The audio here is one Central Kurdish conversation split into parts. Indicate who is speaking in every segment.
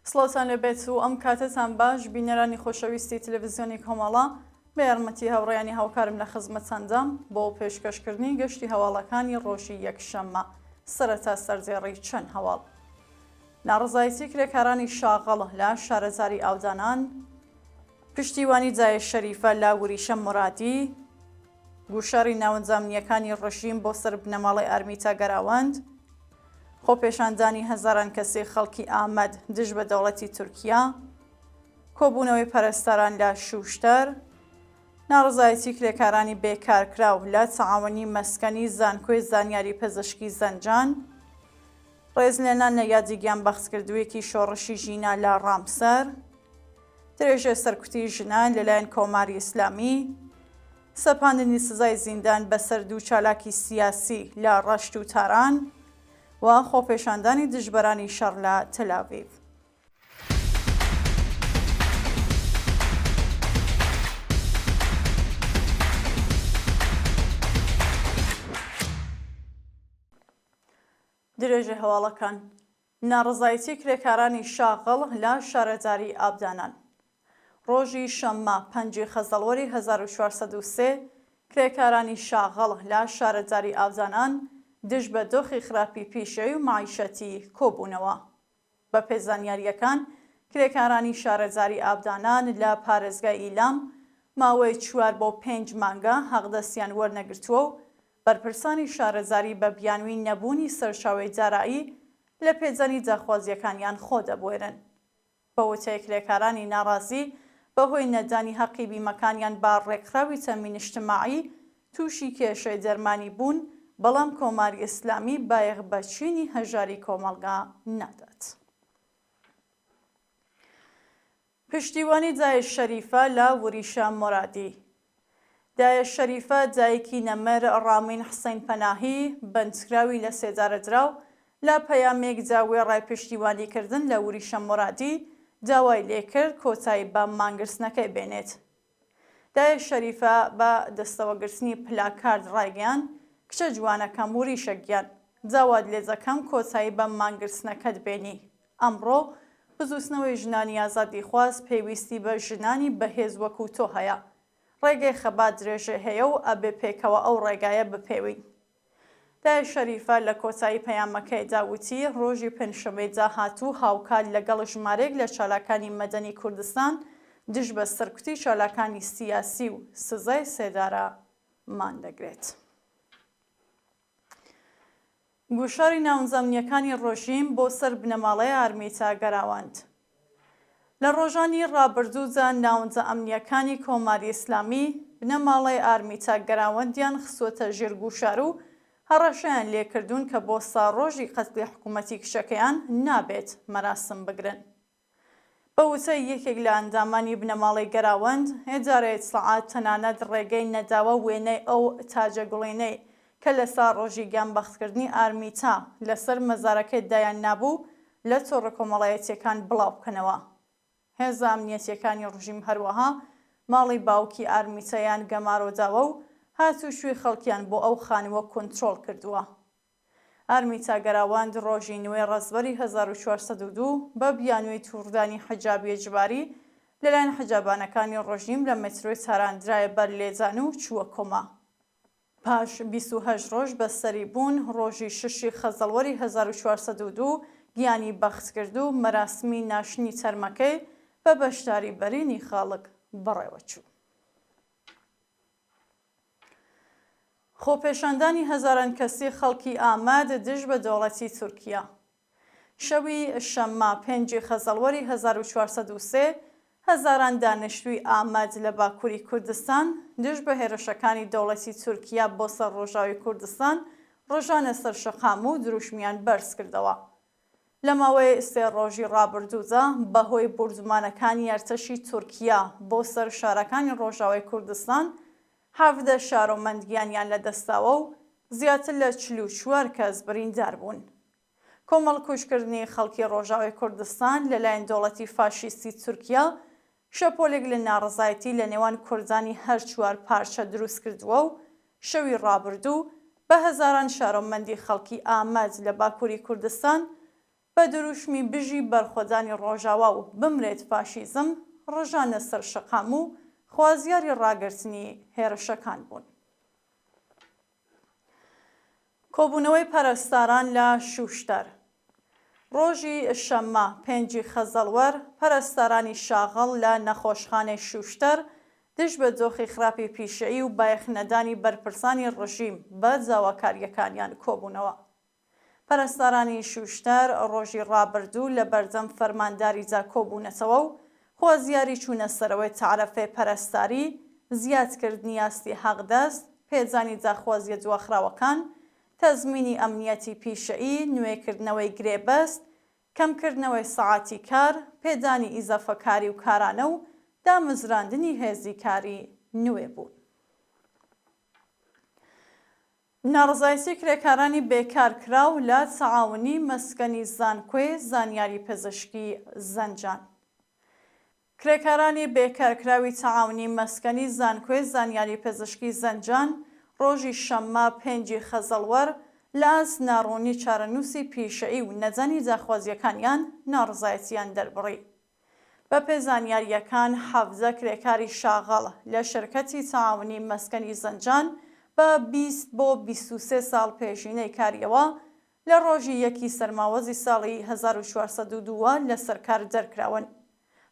Speaker 1: سڵاوتان لێبێت و ئەم کاتەتان باش بینەرانی خۆشەویستی تەلەڤزیۆنی کۆمەڵە بە یارمەتی هاوڕێیانی هاوکارم لە خزمەتتاندام بۆ پێشکەشکردنی گەشتی هەواڵەکانی ڕۆژی یەکشەممە سەرەتا سەردێڕی چەند هەواڵ ناڕەزایەتی کرێکارانی شاغڵ لە شارەزاری ئاودانان پشتیوانی جایە شەریفە لە وریشە مورادی گوشاری ناوەندە ئەمنییەکانی ڕژیم بۆ سەر بنەماڵەی ئارمیتا گەراوەند، خۆپێشاندانی هەزاران کەسی خەڵکی ئامەد دژ بە دەوڵەتی تورکیا، کۆبوونەوەی پەرستاران لە شوشتەر، ناڕەزایەتی کرێکارانی بێکارکراو لە تەعاونی مەسکەنی زانکۆی زانیاری پزشکی زەنجان، ڕێزلێنان لە یادی گیانبەختکردوویەکی شۆڕشی ژینا لە ڕامسەر، درێژەی سەرکوتی ژنان لەلایەن کۆماری ئیسلامی، سەپاندنی سزای زیندان بەسەر دوو چالاکی سیاسی لە ڕەشت و تاران و خۆپێشاندانی دژبەرانی شەڕ لە تەلاڤیڤ. درێژەی هەواڵەکان ناڕەزایەتی کرێکارانی شاغڵ لە شارەداری ئابدانان ڕۆژی شەممە پەنجی خەزەڵوەری 1403 کرێکارانی شاغڵ لە شارەداری ئابدانان دژ بە دۆخی خراپی پیشەیی و مەعیشەتی کۆبوونەوە. بەپێ زانیارییەکان کرێکارانی شارەداری ئابدانان لە پارێزگای ئیلام ماوەی چوار بۆ پێنج مانگە حەقدەستیان وەرنەگرتووە و بەرپرسانی شارەزاری بە بیانووی نەبوونی سەرچاوەی دارایی لە پێدانی داخوازییەکانیان خۆ دەبوێرن. بە وتەی کرێکارانی ناڕازی، بە هۆی نەدانی هەقی بیمەکانیان بە ڕێکخراوی تەمین ئیجتماعی تووشی کێشەی دەرمانی بوون، بەڵام کۆماری ئیسلامی بایەخ بە چینی هەژاری کۆمەڵگا نادات. پشتیوانی دایە شەریفە لە وریشە مۆرادی. دایە شەریفە دایکی نەمر ڕامین حسین پەناهی، بەندکراوی لەسێدارەدراو، لە پەیامێکدا وێڕای پشتیوانیکردن لە وریشە مۆرادی، داوای لێکرد کۆتایی بە مانگرتنەکەی بێنێت. دایە شەریفە بە دەستەوەگرتنی پلاکارد ڕایگەیاند، کچە جوانەکەم وریشە گیان، داوات لێدەکەم کۆتایی بە مانگرتنەکەت بێنی. ئەمڕۆ بزووتنەوەی ژنانی ئازادیخواز پێویستی بە ژنانی بەهێز وەکوو تۆ هەیە. ڕێگەی خەبات درێژەی هەیە و ئەبێ پێکەوە ئەو ڕێگایە بپێوین. دایە شەریفە لە کۆتایی پەیامەکەیدا وتی، ڕۆژی پێنجشەممەی داهاتوو هاوکات لەگەڵ ژمارەیەک لە چالاکانی مەدەنی کوردستان دژ بە سەرکوتی چالاکانی سیاسی و سزای سێدارە مان دەگرێت. گوشاری ناونزەمنییەکانی ڕژیم بۆ سەر بنەماڵەی ئارمیتا گەراوەند لە ڕۆژانی ڕابردوودا ناوەندە ئەمنییەکانی کۆماری ئیسلامی بنەماڵەی ئارمیتا گەراوەندیان خستووەتە ژێر گوشار و هەڕەشەیان لێکردوون کە بۆ ساڕۆژی قەتلی حکوومەتی کچەکەیان نابێت مەراسم بگرن. بە وتەی یەکێک لە ئەندامانی بنەماڵەی گەراوەند، ئیدارەی ئیتڵاعات تەنانەت ڕێگەی نەداوە وێنەی ئەو تاجە گوڵینەی کە لە ساڕۆژی گیانبەختکردنی ئارمیتا لەسەر مەزارەکەی دایاننابوو لە تۆڕە کۆمەڵایەتییەکان بڵاو بکەنەوە. هێزە ئەمنیەتییەکانی ڕژیم هەروەها ماڵی باوکی ئارمیتایان گەمارۆ داوە و هاتوچووی خەڵکیان بۆ ئەو خانووە کونترۆڵ کردووە. ئارمیتا گەراوەند ڕۆژی نوێ ڕەزبەری 1402 بە بیانووی تووڕدانی حجابی ئیجباری لەلایەن حجابانەکانی ڕژیم لە مترۆی تاران درایە بەر لێدان و چووە کۆما. پاش 28 ڕۆژ بەستەری بوون، ڕۆژی شەشی خەزەڵوەری 1402 گیانی بەخت کرد و مەراسمی ناشتنی تەرمەکەی بە بەشداری بەرینی خەڵک بەڕێوەچوو. خۆپێشاندانی هەزاران کەسی خەڵکی ئامەد دژ بە دەوڵەتی تورکیا. شەوی شەممە پێنجی خەزەڵوەری 1403 هەزاران دانیشتووی ئامەد لە باکووری کوردستان دژ بە هێرشەکانی دەوڵەتی تورکیا بۆ سەر ڕۆژاوی کوردستان ڕژانە سەر شەقام و دروشمیان بەرز کردەوە. لە ماوەی سێ ڕۆژی ڕابردوودا بەهۆی بوردومانەکانی ئەرتەشی تورکیا بۆ سەر شارەکانی ڕۆژاوای کوردستان 17 شارۆمەند گیانیان لەدەستداوە و زیاتر لە 44 کەس بریندار بوون. کۆمەڵکوژکردنی خەڵکی ڕۆژاوای کوردستان لەلایەن دەوڵەتی فاشیستی تورکیا شەپۆلێک لە ناڕەزایەتی لە نێوان کوردانی هەر چوار پارچە دروست کردووە و شەوی ڕابردوو بە هەزاران شارۆمەندی خەڵکی ئامەد لە باکووری کوردستان. بە دروشمی بژی بەرخۆدانی ڕۆژاوا و بمرێت فاشیزم ڕژانە سەر شەقام و خوازیاری ڕاگرتنی هێرشەکان بوون. کۆبوونەوەی پەرستاران لە شوشتەر. ڕۆژی شەممە پێنجی خەزەڵوەر، پەرستارانی شاغڵ لە نەخۆشخانەی شوشتەر دژ بە دۆخی خراپی پیشەیی و بایەخنەدانی بەرپرسانی ڕژیم بە داواکارییەکانیان کۆبوونەوە. پەرستارانی شوشتەر ڕۆژی ڕابردوو لە بەردەم فەرمانداریدا کۆبوونەتەوە و خوازیاری چوونە سەرەوەی تەعرەفەی پەرستاری، زیادکردنی ئاستی حەقدەست، پێدانی داخوازییە دواخراوەکان، تەزمینی ئەمنیەتی پیشەیی، نوێکردنەوەی گرێبەست، کەمکردنەوەی سەعاتی کار، پێدانی ئیزافەکاری و کارانە و دامەزراندنی هێزی کاری نوێ بوون. ناڕەزایەتی کرێکارانی بێکارکراو لە تەعاونی مەسکەنی زانکۆی زانیاری پزیشکی زەنجان. کرێکارانی بێکارکراوی تەعاونی مەسکەنی زانکۆی زانیاری پزیشکی زەنجان ڕۆژی شەممە پێنجی خەزەڵوەر لە ئاست ناڕوونی چارەنووسی پیشەیی و نەزانی داخوازییەکانیان ناڕەزایەتییان دەربڕی. بەپێ زانیارییەکان 17 کرێکاری شاغڵ لە شرکەتی تەعاونی مەسکەنی زەنجان بە 20 بۆ 23 ساڵ پێشینەی کارییەوە لە ڕۆژی یەکی سەرماوەزی ساڵی 1402 وە لەسەر کار دەرکراون.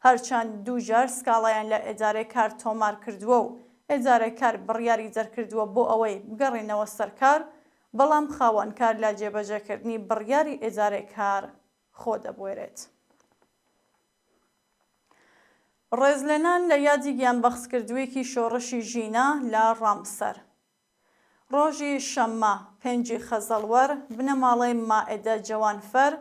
Speaker 1: هەرچەند دوو جار سکاڵایان لە ئیدارەی کار تۆمار کردووە و ئیدارەی کار بڕیاری دەرکردووە بۆ ئەوەی بگەڕێنەوە سەر کار، بەڵام خاوەنکار لە جێبەجێکردنی بڕیاری ئیدارەی کار خۆ دەبوێرێت. ڕێزلێنان لە یادی گیانبەختکردوویەکی شۆڕشی ژینا لە ڕامسەر. ڕۆژی شەممە، پێنجی خەزەڵوەر، بنەماڵەی مائدە جەوانفەر،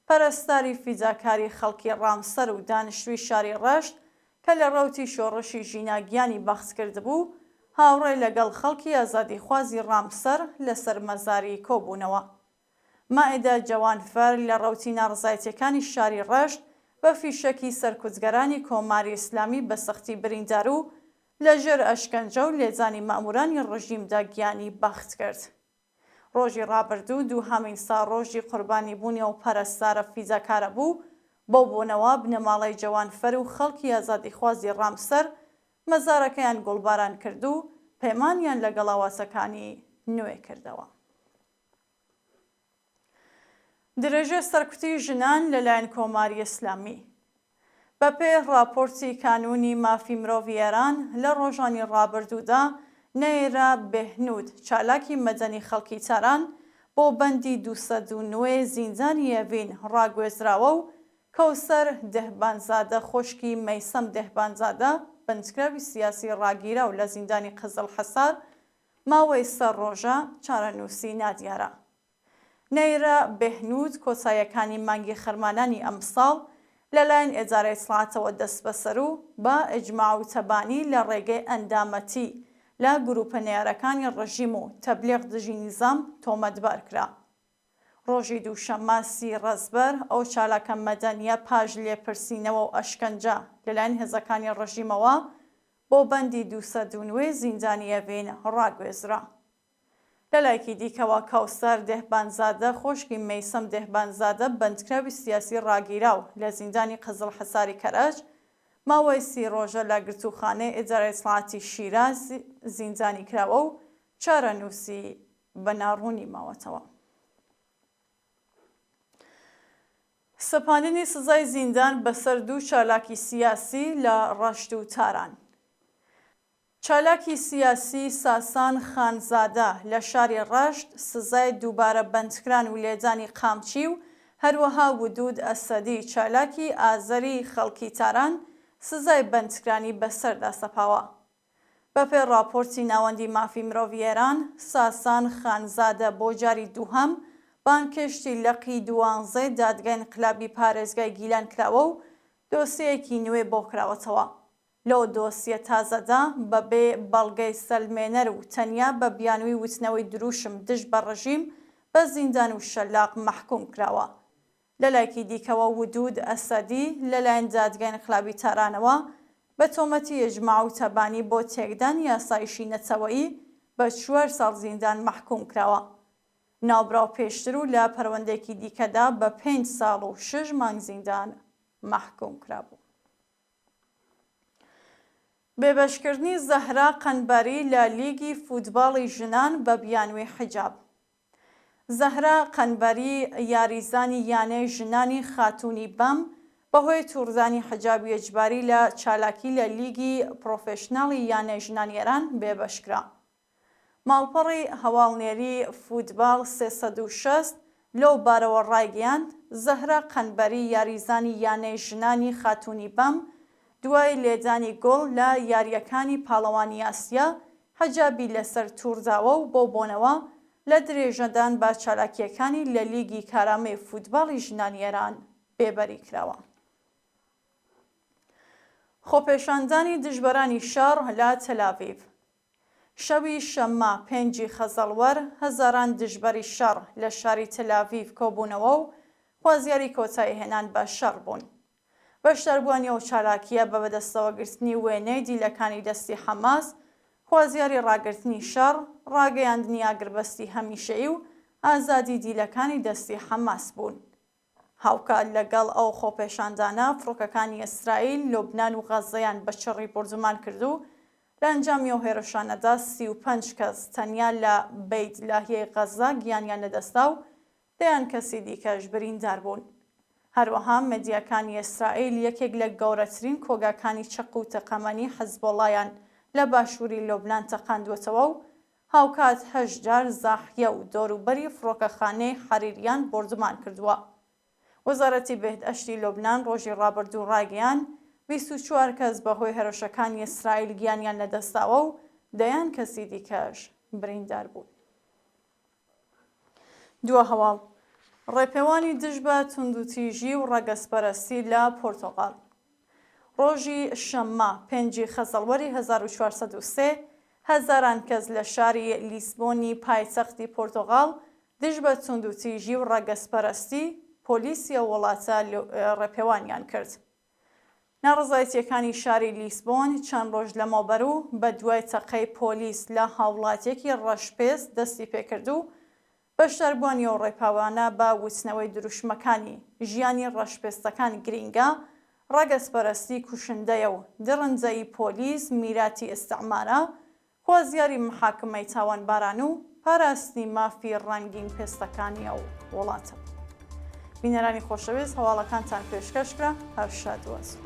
Speaker 1: پەرستاری فیداکاری خەڵکی ڕامسەر و دانیشتووی شاری ڕەشت کە لە ڕەوتی شۆڕشی ژینا گیانی بەخت کردبوو، هاوڕێ لەگەڵ خەڵکی ئازادیخوازی ڕامسەر لەسەر مەزاری کۆبوونەوە. مائدە جەوانفەر لە ڕەوتی ناڕەزایەتییەکانی شاری ڕەشت بە فیشەکی سەرکوتگەرانی کۆماری ئیسلامی بە سەختی بریندار و لە ژێر ئەشکەنجە و لێدانی مەئموورانی ڕژیمدا گیانی بەخت کرد. ڕۆژی ڕابردوو دووهەمین ساڵڕۆژی قوربانیبوونی ئەو پەرستارە فیداکارە بوو، بەو بۆنەوە بنەماڵەی جەوانفەر و خەڵکی ئازادیخوازی ڕامسەر مەزارەکەیان گوڵباران کرد و پەیمانیان لەگەڵ ئاواتەکانی نوێ کردەوە. درێژەی سەرکوتی ژنان لەلایەن کۆماری ئیسلامی. بەپێی ڕاپۆرتی کانوونی مافی مرۆڤی ئێران، لە ڕۆژانی ڕابردوودا نەیرە بێهنوود، چالاکی مەدەنی خەڵکی تاران، بۆ بەندی 209 زیندانی ئێڤین ڕاگوێزراوە و کەوسەر دهبانزادە خۆشکی مەیسەم دهبانزادە، بەندکراوی سیاسی ڕاگیراو لە زیندانی قزڵحەسار، ماوەی سە ڕۆژە چارەنووسی نادیارە. نەیرە بێهنوود کۆتاییەکانی مانگی خەرمانانی ئەمساڵ لەلایەن ئێدارەی ئیتڵاعاتەوە دەستبەسەر و بە ئیجماع و تەبانی لە ڕێگەی ئەندامەتی لە گرووپە نەیارەکانی ڕژیم و تەبلیغ دژی نیزام تۆمەتبار کرا. ڕۆژی دووشەممە سی ڕەزبەر ئەو چالاکە مەدەنییە پاش لێپرسینەوە و ئەشکەنجە لەلایەن هێزەکانی ڕژیمەوە بۆ بەندی 209 زیندانی ئێڤین ڕاگوێزرا. لەلایەکی دیکەوە کەوسەر دێهبانزادە خۆشکی مەیسەم دێهبانزادە بەندکراوی سیاسی ڕاگیراو لە زیندانی قزڵحەساری کەرەج ماوەی سی ڕۆژە لە گرتووخانەی ئیدارەی ئیتڵاعاتی شیراز زیندانی کراوە و چارەنووسی بە ناڕوونی ماوەتەوە. سەپاندنی سزای زیندان بەسەر دوو چالاکی سیاسی لە ڕەشت و تاران. چالاکی سیاسی ساسان خانزادە لە شاری ڕەشت سزای دووبارە بەندکران و لێدانی قامچی و هەروەها ودود ئەسەدی چالاکی ئازەری خەڵکی تاران سزای بەندکرانی بەسەردا سەپاوە. بەپێی ڕاپۆرتی ناوەندی مافی مرۆڤی ئێران، ساسان خانزادە بۆ جاری دووهەم بانگهێشتی لقی دوانزەی دادگای ئینقلابی پارێزگای گیلان کراوە و دۆسیەیەکی نوێ بۆ کراوەتەوە. لەو دۆسیە تازەدا بەبێ بەڵگەی سەلمێنەر و تەنیا بە بیانووی وتنەوەی دروشم دژ بە ڕژیم بە زیندان و شەلاق مەحکووم کراوە. لەلایەکی دیکەوە ودوود ئەسەدی لەلایەن دادگای ئینقلابی تارانەوە بە تۆمەتی ئیجماع و تەبانی بۆ تێکدانی ئاسایشی نەتەوەیی بە چوار ساڵ زیندان مەحکووم کراوە. ناوبراو پێشتر و لە پەروەندەیەکی دیکەدا بە پێنج ساڵ و شەش مانگ زیندان مەحکووم کرابوو. بێبەشکردنی زەهرا قەنبەری لە لیگی فوتباڵی ژنان بە بیانووی حیجاب. زەهرا قەنبەری یاریزانی یانەی ژنانی خاتوونی بەم، بەهۆی تووڕدانی حجابی ئیجباری لە چالاکی لە لیگی پڕۆفێشناڵی یانەی ژنانی ئێران بێبەشکرا. ماڵپەڕی هەواڵنێری فوتباڵ 360 لەو بارەوە ڕایگەیاند، زەهرا قەنبەری یاریزانی یانەی ژنانی خاتوونی بەم، دوای لێدانی گۆڵ لە یارییەکانی پاڵەوانی ئاسیا، حجابی لەسەر تووڕداوە و بەو بۆنەوە لە درێژەدان بە چالاکییەکانی لە لیگی کارامەی فوتباڵی ژنانی ئێران بێبەری کراوە. خۆپێشاندانی دژبەرانی شەڕ لە تەلاڤیڤ شەوی شەممە پێنجی خەزەڵوەر هەزاران دژبەری شەڕ لە شاری تەلاڤیڤ کۆبوونەوە و خوازیاری کۆتاییهێنان بە شەڕ بوون. بەشداربووانی ئەو چالاکییە بە بەدەستەوەگرتنی وێنەی دیلەکانی دەستی حەماس، خوازیاری ڕاگرتنی شەڕ، ڕاگەیاندنی ئاگربەستی هەمیشەیی و ئازادی دیلەکانی دەستی حەماس بوون. هاوکات لەگەڵ ئەو خۆپێشاندانە، فڕۆکەکانی ئیسرائیل لوبنان و غەززەیان بە چڕی بۆردومان کرد و لە ئەنجامی ئەو هێرشانەدا 35 کەس تەنیا لە بەیت لاهیەی غەززە گیانیان لەدەستدا و دەیان کەسی دیکەش بریندار بوون. هەروەها مەدیاکانی ئیسرائیل یەکێک لە گەورەترین کۆگاکانی چەک و تەقەمەنی حزبوڵڵایان لە باشووری لوبنان تەقاندووەتەوە و هاوکات هەشت جار زاحیە و دەوروبەری فڕۆکەخانەی حەریریان بۆردومان کردووە. وەزارەتی بێهداشتی لوبنان ڕۆژی ڕابردوو ڕایگەیاند، 24 کەس بەهۆی هێرشەکانی ئیسرائیل گیانیان لەدەستداوە و دەیان کەسی دیکەش بریندار بوون. دوا هەواڵ، ڕێپێوانی دژ بە توندوتیژی و ڕەگەزپەرستی لە پۆرتۆغال. ڕۆژی شەممە پێنجی خەزەڵوەری 1403، هەزاران کەس لە شاری لیسبۆنی پایتەختی پۆرتۆغال دژ بە توندوتیژی و ڕەگەزپەرستی پۆلیسی ئەو وڵاتە ڕێپێوانیان کرد. ناڕەزایەتییەکانی شاری لیسبۆن چەند ڕۆژ لەمەوبەر و بەدوای تەقەی پۆلیس لە هاوڵاتییەکی ڕەشپێست دەستیپێکرد و بەشداربووانی ئەو ڕێپاوانە بە وتنەوەی دروشمەکانی، ژیانی ڕەشپێستەکان گرینگە، ڕەگەزپەرستی کوشندەیە و دڕندەیی پۆلیس میراتی ئیستعمارە، خوازیاری محاکمەی تاوانباران و پاراستنی مافی ڕەنگین پێستەکانی ئەو وڵاتە بوون. بینەرانی خۆشەویست هەواڵەکانتان پێشکەش کرا، هەر شاد و ئاسوودە.